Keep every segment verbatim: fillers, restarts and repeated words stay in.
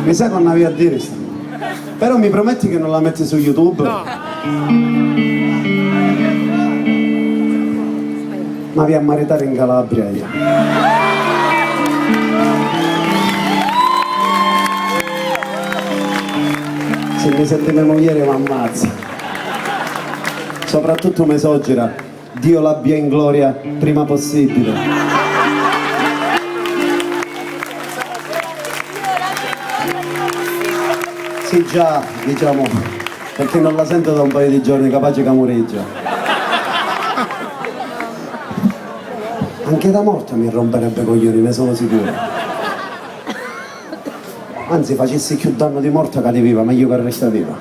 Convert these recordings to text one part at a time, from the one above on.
Mi sa cosa n'avia a diri sta. Però mi prometti che non la metti su YouTube? No. M'avia a maritari in Calabria io. Se mi senti me muglieri m'ammazza. Soprattutto me soggira. Dio l'abbia in gloria prima possibile. Sì, già, diciamo, perché non la sento da un paio di giorni, capace ca muriggia. Anche da morta mi romperebbe i coglioni, ne sono sicuro. Anzi, facissi più danno di morta ca di viva, meglio che resta viva.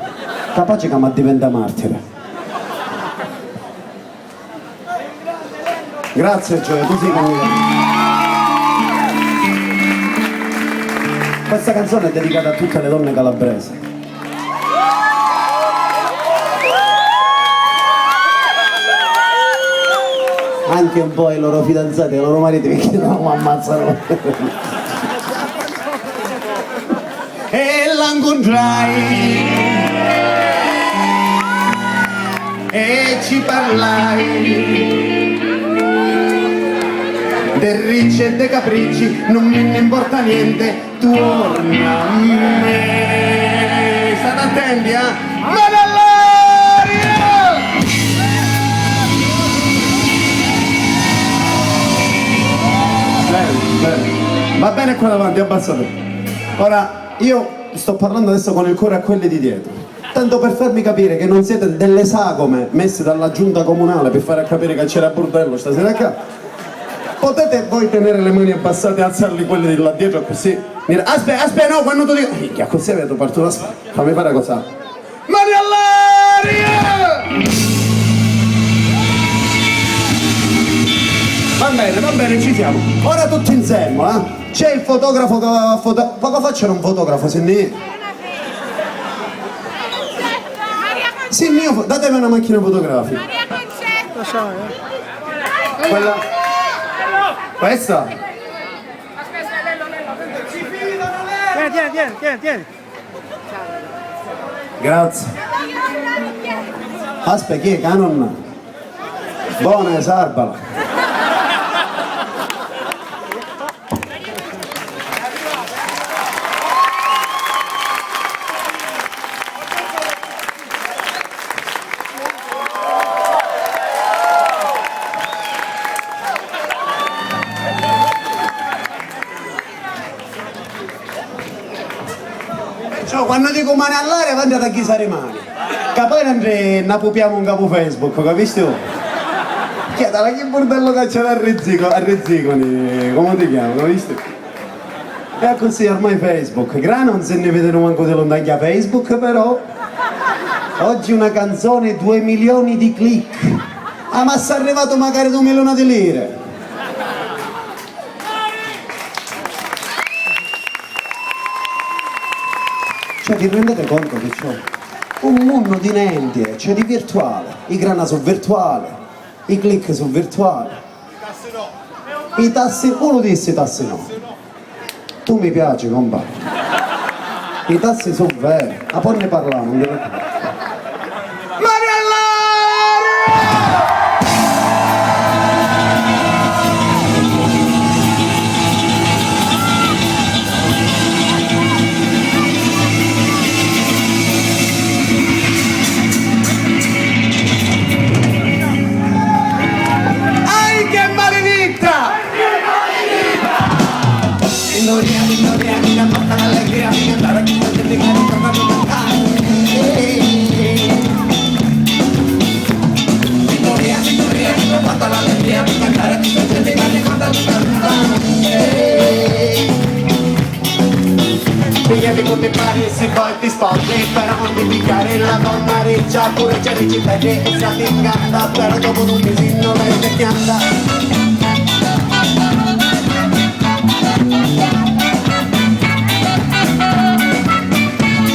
Capace ca m'addiventa martire. Grazie Gioia, tu sei con me. Questa canzone è dedicata a tutte le donne calabresi. Anche un po' ai loro fidanzati, ai loro mariti, perché no mi ammazzano. E la ncuntrai e ci parlai de ricci e de capricci, non mi ne importa niente, torna a me. State attenti, eh? Mare all'aria! Bene, bene. Va bene qua davanti, abbassate. Ora, io sto parlando adesso con il cuore a quelli di dietro, tanto per farvi capire che non siete delle sagome messe dalla giunta comunale per fare a capire che c'era bordello stasera qua. Potete voi tenere le mani abbassate e alzarli quelli di là dietro così? Mira, aspetta, aspetta, no, quando tu dici, minchia, così avete partito, aspetta, fammi fare cosa. Mani all'aria! Va bene, va bene, ci siamo. Ora tutti insieme, eh? C'è il fotografo che va a foto-, poco fa c'era un fotografo, se ne... Se ne... Datemi una macchina fotografica. Quella... Questa? Tieni, tieni, tieni, tieni, tieni. Grazie. Aspetta, chi è, Canon? Bona, sarbala. Perciò quannu dicu mani all'aria, va a ghisari mani. Ca poi nantri na pupiamu ncapu Facebook, capisti? Chiedala chi burdellu ca c'era a Rizzico-, a Rizziconi, comu ti chiami, capisti? E accussì ormai Facebook, grana non si nni vidinu mancu di luntanu a Facebook, però. Oggi una canzone, due milioni di click. Ah, ma s'è arrivatu macari due milioni di lire. Cioè, vi rendete conto che c'è un mondo di nenti, cioè di virtuale, i grana su virtuale, i click su virtuale, i tassi, uno dissi i tassi no. Tu mi piaci, compa. I tassi su veri. Ma poi ne parliamo, non ti preoccupare. Mariella! Ai che maleditta! Pigliati con i pari se poi ti sposi, però non dimenticare la donna riccia, pure c'è ricci per te, e siamo in gamba, però dopo un mese non è vecchiata.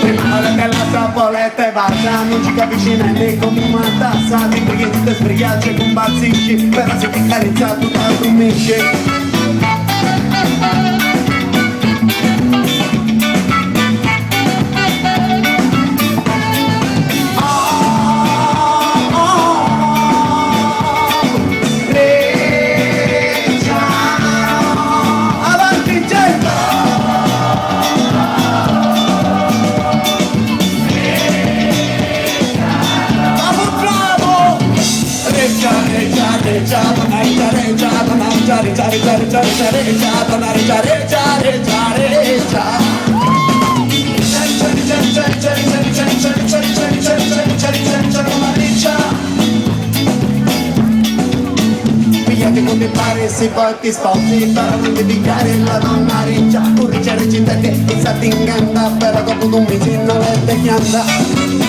Prima ora che la tua volete vada, non ci capisci neanche come una tassa, ti pigli tutte sbrigliacce, compazzisci, però se ti carizza tutta tu misci. Reggia, reggia, reggia, reggia, donna reggia, reggia, reggia, reggia. Pigliati come pare, se poi ti sposi, però non ti pigliare la donna reggia. Tu reggia, reggia, in te, ti sta tinganda, però dopo un mese non è te chianda.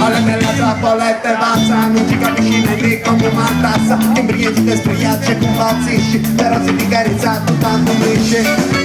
Ora te la trappoletta e basta, non ti capisci neanche come una tassa. Ti imbriachi, ti sbriaci e compazzisci, però se ti carizza tu tanto lisci.